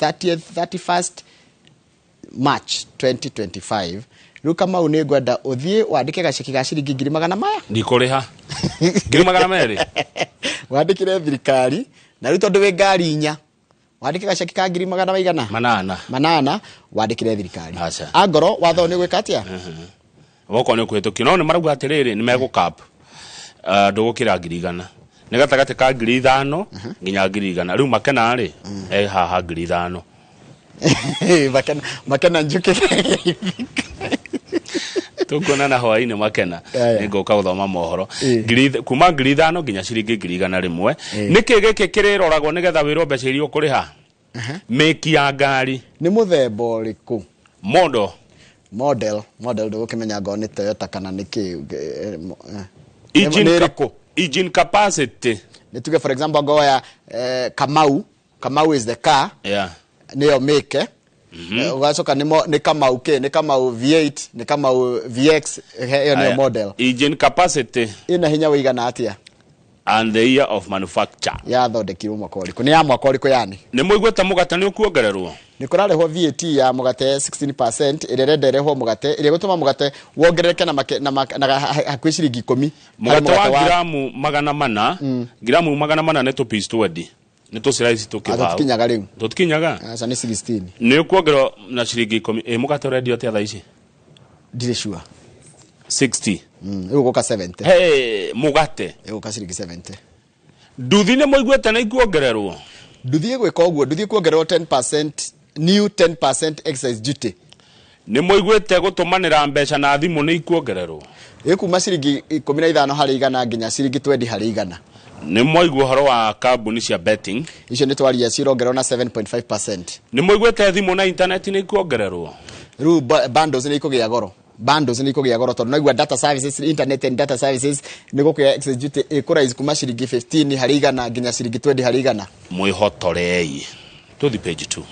30th 31st March 2025. Rĩu Kamau, nĩ ngwenda ũthiĩ wandĩke gaceki ga ciringi ngiri magana maya. Ndikũrĩha 200,000. Wandĩkĩre thirikari, na rĩu tondũ wĩ ngari inya, wandĩke gaceki ka ngiri magana maigana? 800. 800, wandĩkĩre thirikari. Aca. Angorwo watho nĩ gwĩka atĩa? Wokorwo nĩ ũkũhĩtũkio, no nĩ marauga atĩrĩrĩ, nĩ megũ cap ndũgũkĩra 100,000, nĩ gatagatĩ ka 5,000 nginya 100,000. Rĩu Makena rĩ, e haha 5,000. Makena, Makena njũkĩ. Tũkuonana hwainĩ, Makena. Aya. Nĩ ngũka gũthoma mohoro. Ĩĩ. Kuma 5,000 nginya ciringi 100,000. Nĩkĩ gĩkĩ kĩrĩroragwo nĩgetha wĩrwo mbeca iria ũkũrĩha? Mĩki ya ngari. Nĩ mũthemba ũrĩkũ? Mondo. Model ndũgũkĩmenya ngorwo nĩ Toyota kana nĩ kĩ Engine. Nĩ ĩrĩkũ? Engine capacity. Nĩ tuge, for example, ngoya Kamau, Kamau is the car, nĩyo make, ũgacoka nĩ Kamau kĩ, nĩ Kamau V8, nĩ Kamau VX, ĩyo nĩyo Aya. model. Engine capacity. Ĩna hinya wĩigana atĩa? And the year of manufacture. Yathondekirwo mwaka ũrĩkũ, nĩ ya mwaka ũrĩkũ yani? Nĩ mũiguĩte mũgate nĩ ũkuongererwo? Nĩ kũrarĩhwo VAT ya mũgate 16%, ĩrĩa ĩrenda ĩrĩhwo mũgate, ĩrĩa ĩgũtũma mũgate wongerereke na make- na make- na hakuhĩ ciringi 10 harĩ. Mũgate wa ngiramu 400, ngiramu 400 nĩ tũ piece 20, nĩ tũ slice tũkĩbaũ. Tũtikinyaga rĩu. Tũtikinyaga. Aca, nĩ 16. Nĩ ũkuongererwo na ciringi 10. Ĩ mũgate ũrendio atĩa thaa ici? Ndirĩ sure. 60. Rĩu gũka 70. Hey, mũgate. Ĩgũka ciringi 70. Nduthi nĩ mũiguĩte nĩ ikuongererwo? Nduthi ĩgwĩka ũguo, nduthi ĩkuongererwo 10%, new 10% excise duty. Nĩ mũiguĩte gũtũmanĩra mbeca na thimũ nĩ ikuongererwo? Ĩkuma ciringi 15 harĩ igana nginya ciringi 20 harĩ igana. Nĩ mwaigua ũhoro wa kambuni cia betting? Icio nĩ twaria, cirongererwo na 7.5%. Nĩ mũiguĩte thimũ na intaneti nĩ ikuongererwo? Rĩu bundles nĩ ikũgĩa goro, bundles nĩ ikũgĩa goro, tondũ naigua data services, internet and data services, nĩ gũkũgĩa excise duty ĩkũraise kuma ciringi 15 harĩ igana nginya ciringi 20 harĩ igana. Mwĩhotorei, tũthi page 2.